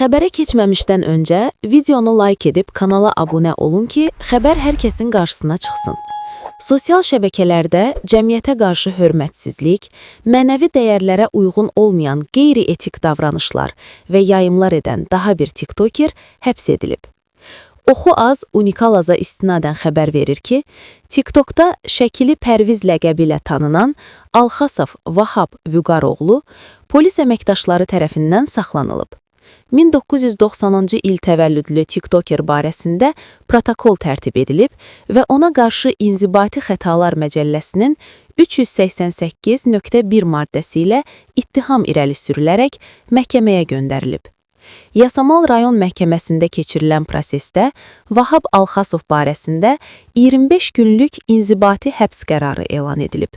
Xəbərə keçməmişdən öncə videonu like edib kanala abunə olun ki, xəbər hər kəsin qarşısına çıxsın. Sosial şəbəkələrdə cəmiyyətə qarşı hörmətsizlik, mənəvi dəyərlərə uyğun olmayan qeyri-etik davranışlar və yayımlar edən daha bir TikToker həbs edilib. Oxu Az Unikalaza istinadən xəbər verir ki, TikTokda Şəkili Pərviz ləqəbi ilə tanınan Alxasov Vahab Vüqaroğlu polis əməkdaşları tərəfindən saxlanılıb. 1990-cı il təvəllüdlü TikToker barəsində protokol tərtib edilib və ona qarşı İnzibati Xətalar Məcəlləsinin 388.1 maddəsi ilə ittiham irəli sürülərək məhkəməyə göndərilib. Yasamal rayon məhkəməsində keçirilən prosesdə Vahab Alxasov barəsində 25 günlük inzibati həbs qərarı elan edilib.